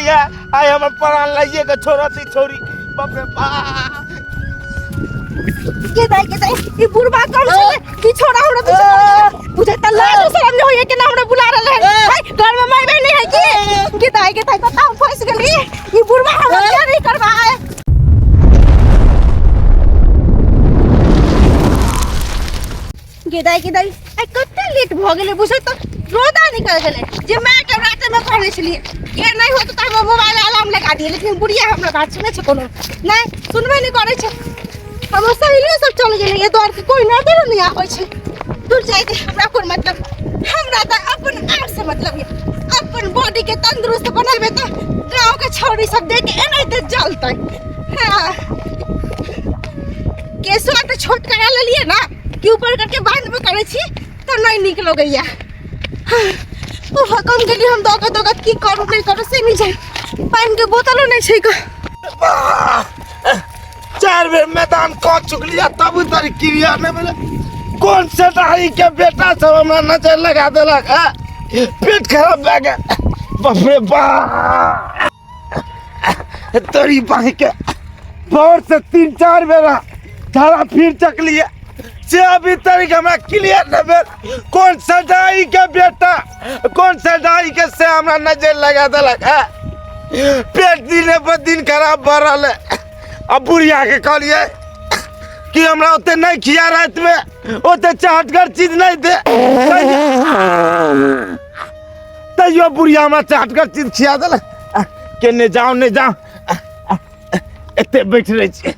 बुझाइया आइ हमर प्राण लाइए के छोड़त ई छोरी। बाप रे बाप। के दाई के दाई, ई बुढ़बा कौन छले कि छोड़ा हमरा पीछे पड़ गेलै? बुझे त लाज शरम नहीं होइए के ना हमरा बुला रहल है। हाय, घर में माय बहन नहीं है की? के दाई के दाई, कता हम फंस गेली। ई बुढ़बा हमरा क्या नहीं करबा है। गेदाई गेदाई, आइ कते लेट भऽ गेलै, बुझै तऽ रौदा निकल गेलै। जे मायके रातिमे कहने छलियै के नहि होत तऽ हमर मोबाइल अलार्म लगा दियै, लेकिन बुढ़िया हमरा बात सुनै छै कोनो नहि, सुनबे नहि करै छै। हमर सहेलियो सब चल गेलै, एहि दुआरे कोइ नजरो नहि आबै छै। दूर जाइ दे, हमरा कोन मतलब, हमरा तऽ अपन आपसँ मतलब यऽ। अपन बॉडीके तंदुरुस्त बनेबै तऽ गाँवके छौड़ी सब देख के एनाहिते जलतै। हाँ, केशवा तऽ छोट करा लेलियै ने कि ऊपर करके बांधबो करै छी तऽ नहि नीक लगैया। ओ भगवान गेली हम दौगत दौगत, की करू नहि करू से नहि जानि। पानिके बोतलो नहि छै ग। चारि बेर मैदान कऽ चुकलिया तब तक क्रिया नहि भेलै। कोन से दाही के बेटा सब हमरा नजर लगा देलक है, पेट खराब भए गेल। बाप रे बाप, तोरी बाही के भोर से 3-4 बेरा झाड़ा फिर चकलिए से अभी तक हमरा क्लियर नहीं भेल। कौन सजाई के बेटा, कौन सजाई के से हमरा नजर लगा देलक है। पेट दिने पर दिन खराब भऽ रहल है। अब बुढ़िया के कहलिए कि हमरा ओते नहीं खिया, रात में ओते चाहटगर चीज नहीं दे, तैयो बुढ़िया हमरा चाहटगर चीज खिया देलक। के नहीं जाओ नहीं जाओ, एते बैठ रहे छी,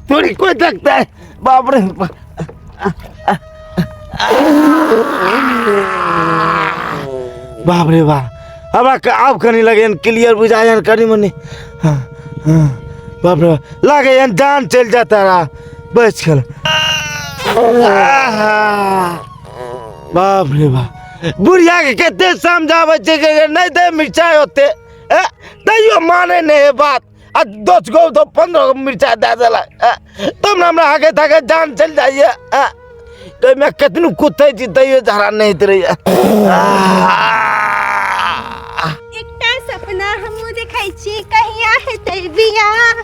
तोरी कोई देखता है। बाप रे बाप रे बाप, हमरा आब कनी लगे क्लियर बुझाए कनी मनी। हाँ, हाँ, बाप रे लागे जान चलि जाता रहा बच गेल। बाप रे बाप, बुढ़िया के कते समझाबै छै कि नहीं दे मिर्चाई ओते, तैयो माने नहीं है बात। आ 10 गो तो 15 गो मिर्चाई दे देलक, तब ने हमरा आगे तागे जान चलि जाइए। तो मैं कतनो कुत्ते छी तैयो झड़ा नहीं उतरैया। एकटा सपना हमहूँ देखै छी, कहिया हेतै बियाह,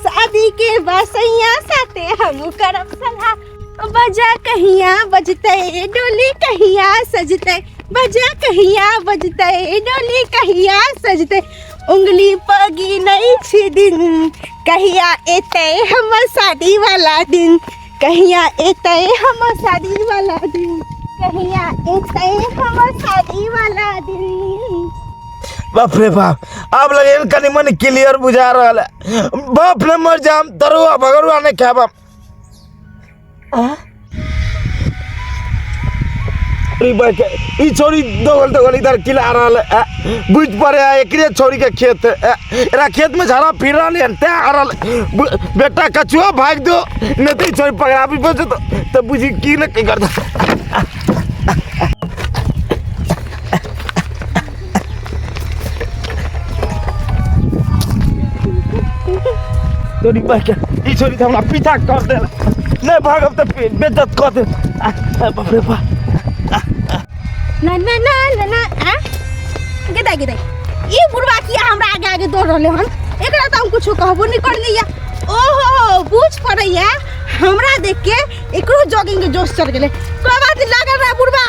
शादी के बसैया साथे हमहूँ करब सलाह। बजा कहिया बजतै डोली कहिया सजतै, बजा कहिया बजतै डोली कहिया सजतै, उंगली पगी नहीं छी दिन, कहिया एतै हमर शादी वाला दिन, कहिया एतै हमर शादी वाला दिन, कहिया एतै हमर शादी वाला दिन। बाप रे बाप, आब लगे कनी मनी क्लियर बुझा रहल है। बाप ने मर जाम तरुआ भगरुआ नहीं खाब हम। ई छोरी दगल दगल इधर किला रहल है, बुझ पड़े है एकरे छोरी के खेत है। एकरा खेत में झाड़ा फिर रहल है, तैं आ रहल है। बेटा कछुआ भाग दो नहीं तो ई छोरी पकड़ाबी बच तो बुझी की न की कर दो। तोरी बह के ई छोरी तो हमरा पीछा कर देल, नहीं भागब तो बेइज्जत कर दे। बाप रे बाप। ना ना ना ना ना, आ गेदाई गेदाई, ई बुढ़वा किया हमरा आगे आगे दौड़ रहले हन? एकरा तो हम कुछो कहबो नहीं करलिया। ओहो बुझ पड़ैया हमरा देख के एकरो जॉगिंग के जोश चढ़ गेलै। कोई बात नहीं, लागल रहा बुढ़वा।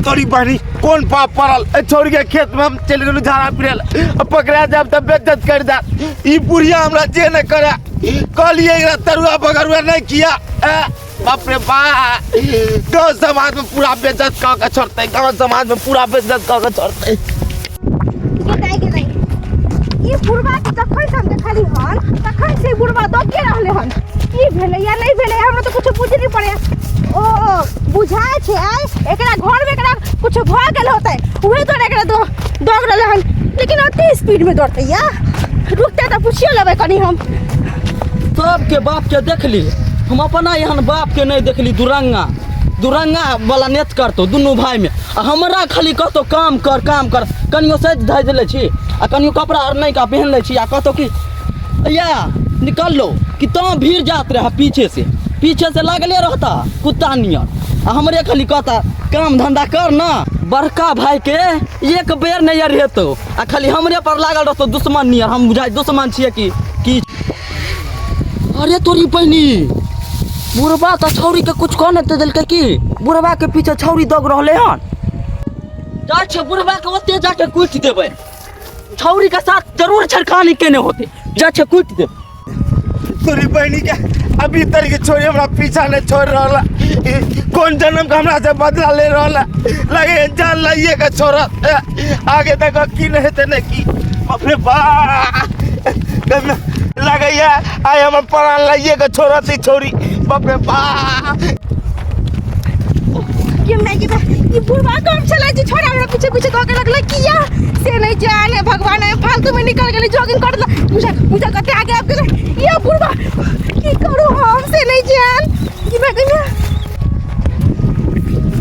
तोरी बहनी कोन पाप पड़ल ए छोड़ के खेत में हम चलि गेलहुँ झाड़ा फिरे लए, आ पकड़ा जाब तऽ बेइज्जत कर दे। ई बुढ़िया हमरा जे नहि करे कहलिए एकरा तरुआ बगरुआ नहीं किया। ए बाप रे बा, गाँव समाज में पूरा बेइज्जत कऽ के छोड़तै, गाँव समाज में पूरा बेइज्जत कऽ के छोड़तै। गेदाई गेदाई, ई बुढ़वा के जखन से हम देखली हन तखन से बुढ़वा दौड़िए रहले हन। की भेलै या नहीं भेलै हमरा तऽ कुछो बुझ नहीं पड़े। ओ बुझाय छै एकरा घर में एकरा कुछो भऽ गेल होतै, उहे दुआरे एकरा दौड़ रहले हन। लेकिन अति स्पीड में दौड़तै या, रुकतै तऽ पुछियो लेबै कनी हम। सबके बाप के देखली हम, अपना एहन बाप के नहीं देखली। दुरंगा दुरंगा वाला नेत करतो दुनू भाई में, आ हमरा खाली कहतो काम कर काम कर। कनियो सज धज लै छी आ कनियो कपड़ा आर नहीं का पहन लै छी आ कहतो कि या निकल लो कि तो भीड़ जात रहा पीछे से, पीछे से लागले रहता कुत्ता नियर। आ हमरे खाली कहता काम धंधा कर ना। बड़का भाई के एक बेर नहीं अरहेतो आ खाली हमरे पर लागल रहतो दुश्मन नियर। हम बुझाइ दुश्मन छियै कि की। अरे तोरी बहिनी, बुढ़बा तऽ छौरी के कुछ कह नहीं देलकै की? बुढ़बा के पीछे छौरी दौग रहले हन। जाइ छै बुढ़बा के ओते जाके कुटि देबै। छौरी के साथ जरूर छेड़खानी केने होते, जाइ छै कुटि देबै। तोरी बहिनी के अभी तक के छोड़ी हमरा पीछा नहीं छोड़ रहा। कौन जन्म के हमरा से बदला ले रहा लगे जान लाइए के छोड़। आगे तक की नहीं हेतै नहीं की। बाप रे बाप, लगे आइ हमर प्राण लाइए के छोड़त ई छोरी। बाप रे बाप। ये मैं ये ये बुढ़वा कम चला जे छोड़ा हमरा पीछे पीछे दौड़े लगले किया से नहीं जाने भगवान है। फालतू में निकल गेली जॉगिंग कर ला। मुझे मुझे कते आगे आबि गेलै ये बुढ़वा। की करू हम से नहीं जान। ये मैं गइया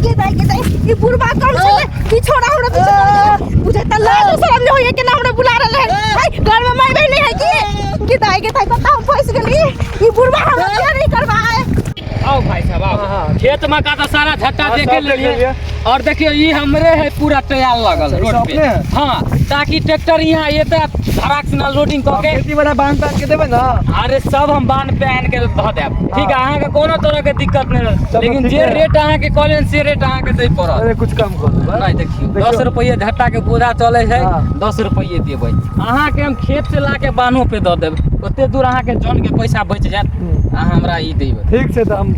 के दाई के दाई ये बुढ़वा कम चले ई छोड़ा हमरा पीछे दौड़ गेलै। मुझे त लाज शरम नहीं होइए के ना हमरा बुला रहल है। हाय घर में माई बहन नहीं है की के दाई के दाई पता हम फंस गेली। ई बुढ़वा हमरा क्या नहीं करवा है। आओ भाई साहब आओ, खेत में का तो सारा झट्टा देखे लेलिए। और देखियो ई हमरे है पूरा तैयार लगल रोड पे। हाँ, ताकि ट्रैक्टर यहाँ एते धड़ाक से लोडिंग क के खेती वाला बांध तान के देबै ना। अरे सब हम बांध पे आन के धऽ देब। ठीक है, अहाँ के कोनो तरह के दिक्कत नहीं रहत, लेकिन जे रेट अहाँ के कहलियन से रेट अहाँ के दै पड़त। अरे कुछ कम कर देबै। नहीं देखियो 10 रुपये झट्टा के बोझा चले है, 10 रुपये देबै अहाँ के। हम खेत से ला के बान्हो पे दऽ देब, ओते दूर अहाँ के जन के पैसा बचि जायत। अहाँ हमरा ई देबै। ठीक छै, तऽ हम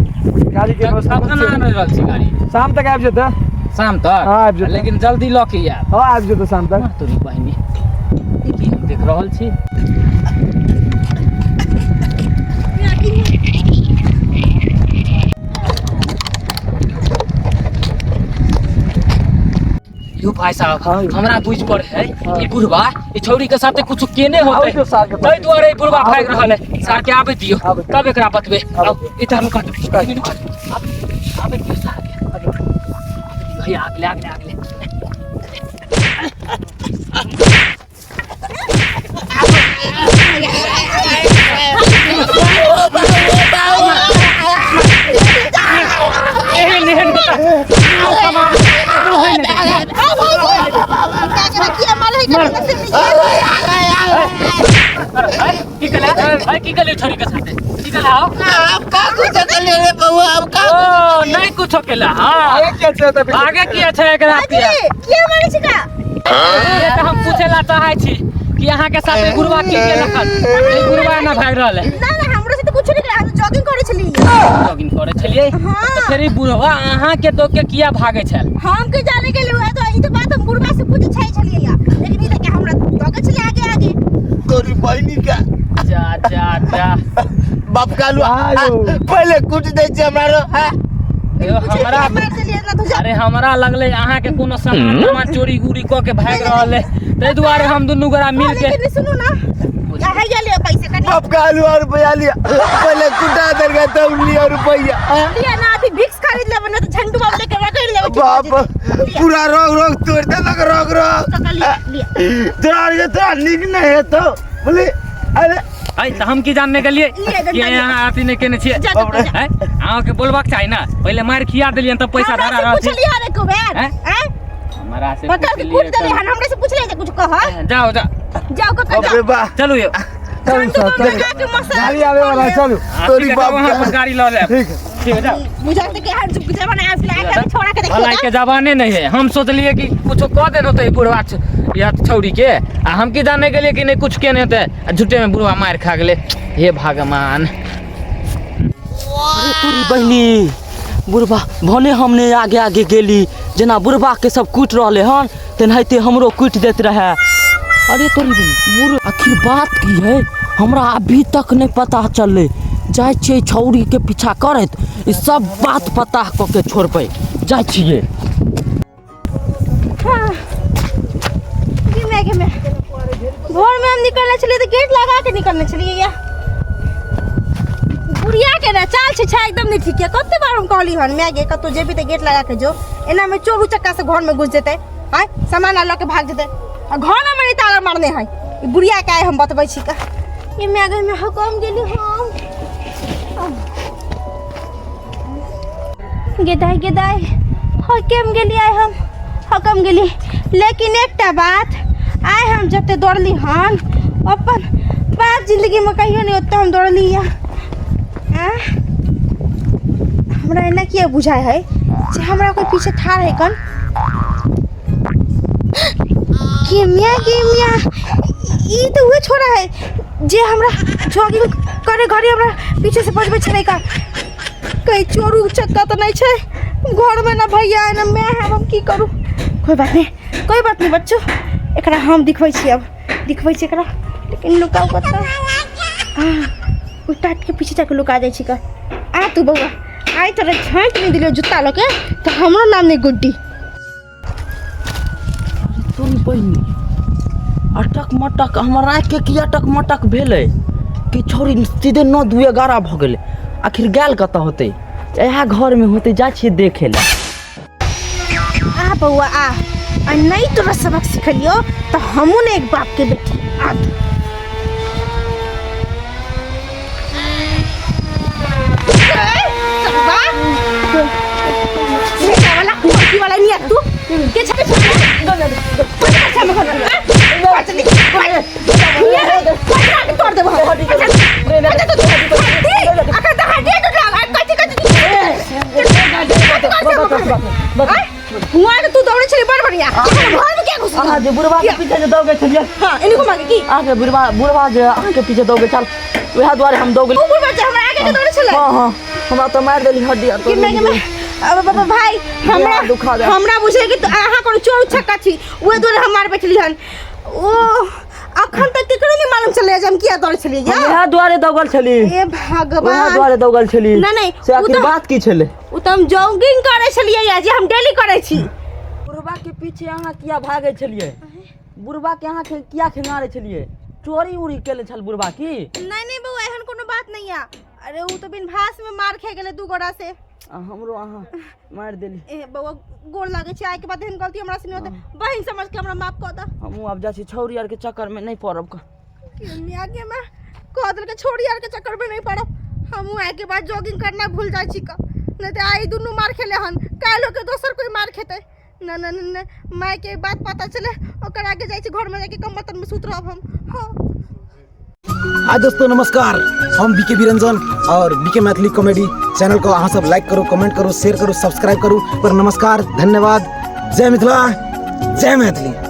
गाड़ी के व्यवस्था कखन आनि रहल छी गाड़ी? शाम तक आबि जेतै। शाम तक? हाँ, आबि जेतै। लेकिन जल्दी लऽ के आयब। हाँ, आबि जेतै शाम तक। तोरी बहिनी, ई की हम देख रहल छी? यो भाई साहब, हमरा बुझ पर है ई बुढ़वा ई छौरी के साथे कुछ केने होते, तै दुआरे ई बुढ़वा भागि रहल है। सार के आबे दियो, तब एकरा बतबे। आओ इधर रुका, रुका, आबे दियो सार के। भैया अगले अगले अगले। एहन एहन की कहले? की कहले छोरी के साथे? की कहले? आओ अब का कुछ कहले रे बउआ, अब का ओ नहीं कुछो केला। हां, आगे क्या छै? त आगे की छै एकरा? किया मारै छै का? ये तऽ हम पूछे ला चाहै छी कि अहाँ के साथे बुढ़वा की केलक? ई बुढ़वा ना भागि रहल है। ना ना, हमरो से त कुछ नहीं केला, हम जॉगिंग करै छलियै। जॉगिंग करै छलियै? हाँ। तऽ फेर ई बुढ़वा अहाँ के दो के किया भागै छल? हम के जाने के लिए तो ई तो बात हम बुढ़वा से पूछे छै छलियै या, लेकिन ई त हमरा दौगे छलै आगे आगे। तोरी बहिनी के जा जा जा बाप कालू पहले कुट दै छै हमरा रो। हमरा अरे हमरा लगलै अहाँ के कोनो सामान सामान चोरी उरी क के भागि रहल है, ताहि दुआरे हम दुनू गोरा मिल के। सुनू ना, यहाँ लियो पैसे कनी। बाप कालू और रुपया लिया, पहले कुटा दर गया तब लिया रुपया। लिया ना, अभी भिक्स खरीद लेब ना तो झंडू बाम लेके रगड़ लेब। बाप पूरा रोग रोग तोड़ देलक, रोग रोग तोरा के तोरा नीक नहीं है तो बोली। अरे अरे तऽ हम की जानने के लिए कि यहाँ अथी नहीं केने छियै? अहाँ के बोलबाक चाही ना, पहिले मारि खिया देलियन तब पैसा धरा रहल छी। पूछलियै रे कुबेर, हैं? हमरा से पकड़ के कूट देलियै हन, हमरा से पूछलियै जे कुछ कह। जाओ जाओ जाओ कका, जाओ। चलू यो, गाड़ी आवे वाला, चलू। तोरी बाप वहां पर गाड़ी लऽ लेब। ठीक है ठीक है, जाओ। बुझा के हर चुप जमाना आबि गेलै, आइ छोड़ा के देखियो। भलाई के जमाने नहीं है। हम सोचलिए कि कुछो कह देनो तो बुढ़वा या छौरी के, आ हम की जाने के लिए कि नहीं कुछ केने होते, आ झूठे में बुढ़वा मार खा गेले। हे भगवान। अरे तोरी बहिनी, बुढ़वा भने हमने आगे आगे गेली, जेना बुढ़वा के सब कूट रहले हन तेनाहिते हमरो कूट देत रहे। अरे तोरी बहिनी, बुढ़ आखिर बात की है हमरा अभी तक नहीं पता चलले। जाइ छियै छौरी के पीछा करैत ई सब बात पता कऽ के छोड़बै। जाइ छियै। भोर में हम निकलने छलियै तऽ गेट लगा के निकलने छलियै। या बुढ़िया के ना चाल छै छै एकदम नहीं ठीक है। कते बार हम कहली हन my गे, कतौ जेबी तऽ गेट लगा के जो, एना में चोर उचक्का से घर में घुस जेतै, आय सामान लऽ के भाग जेतै, आ घर में नहीं ताला मारने है। ई बुढ़िया के आइ हम बतबै छी का। ये my गे, में हकम गेली हम। गेदाइ गेदाइ हकम गेली आइ हम हकम गेली। लेकिन एकटा बात, आइ हम जते दौड़ली हन अपन बाप जिंदगीमे कहियो नहि ओते हम दौड़ली या। हमरा एना किया बुझाइ है जे हमरा कोई पीछे ठाढ़ है कन। गेमिया गेमिया ई तो उहे छोरा है जे हमरा जॉगिंग करे घड़ी हमरा पीछे से बजबै छलै का। कहीं चोर उचक्का तो नहीं छै घर में, ना भैया है ना मैं है, हम की करूँ। कोई बात नहीं, कोई बात नहीं बच्चो, एकरा हम दिखबै छी, अब दिखबै छी एकरा। लेकिन लुकाउ कतऽ? ओ टाट के पीछे जाके लुका जाइ छी का। आ तू बौआ, आइ तोरा झाँटि नहि दिलियो जुत्ता लऽ के तऽ हमरो नाम नहि गुड्डी। तोरी बहिनी अटक मटक हमर आँखिके किया अटक मटक भेलै कि छौड़ी सीधे 9 2 11 भऽ गेलै। आखिर गेल कतऽ होतै? इएह घरमे होतै, जाइ छियै देखै लए। आ बौआ आ, आ नहीं तोरा सबक सिखलियो तो हमू ने एक बाप के बेटी। आ तू। वाला कुर्सी वाला नहीं तू के छे तोड़ देबो हुआ तू दौड़े छली बड़ बढ़िया, घर में क्या घुस अहाँ जे बुढ़वा के पीछे जे दौड़े छलियै। हां, एनी घुमा के की अहाँके बुढ़वा बुढ़वा जे अहाँके पीछे दौड़े छल, वएह दुआरे हम दौड़ गेली। उ बुढ़वा जे हमरा आगे के दौड़े छलै। हाँ हाँ, हमरा तऽ मारि देली हड्डी आर कि मैं मैं अब बाबा भाई हमरा दुखा दे। हमरा बुझे कि अहाँ कोनो चोर उचक्का छी, ओहे दुआरे हम मार बैठली हन। ओ अखन तक केकरो नहीं मालूम चले जे हम किया दौड़े छलियै। हम इएह दुआरे दौड़ल छली। ए भगवान, वएह दुआरे दौड़ल छली। नहीं, नहीं, से उ आखिर तऽ- बात की छलै? ओ तऽ हम जॉगिंग करै छलियै या जे हम डेली करै छी। बुढ़वा के पीछे अहाँ किया भागै छलियै? बुढ़वा के अहाँ किया खेंगारै छलियै? चोरी उरी केले छल बुढ़वा की? नहीं नहीं बउआ, एहन कोनो बात नहीं है। अरे उ तऽ बिन भास में मार खे गेलै दू गोरा से। आ हमरो अहाँ मारि देली। ए बउआ गोर लागै छै, आइ के बाद एहन गलती हमरा से नहीं होतै, बहिन समझ के हमरा माफ कऽ दऽ। हमहूँ आब जाइ छी, छौरी आरके चक्करमे नहि पड़ब। मियाँ के मैं कह देलकै छोड़ी आर के चक्कर में नहीं पड़ब। हमहूँ आइ के बाद जॉगिंग करना भूल जाइ छी का, नहीं तो आई दुनू मार खेले हन, काल्हि के दोसर कोई मार खेतै। न न न न माय के बात पता चले ओकर आगे जाइ छी, घर में जाके कम्बल तर में सुत रहब हम। हाँ हाय दोस्तों नमस्कार, हम बीके बिरंजन और बीके मैथिली कॉमेडी चैनल को अहाँ सब लाइक करो, कमेंट करो, शेयर करो, सब्सक्राइब करो। पर नमस्कार, धन्यवाद, जय मिथिला, जय मैथिली।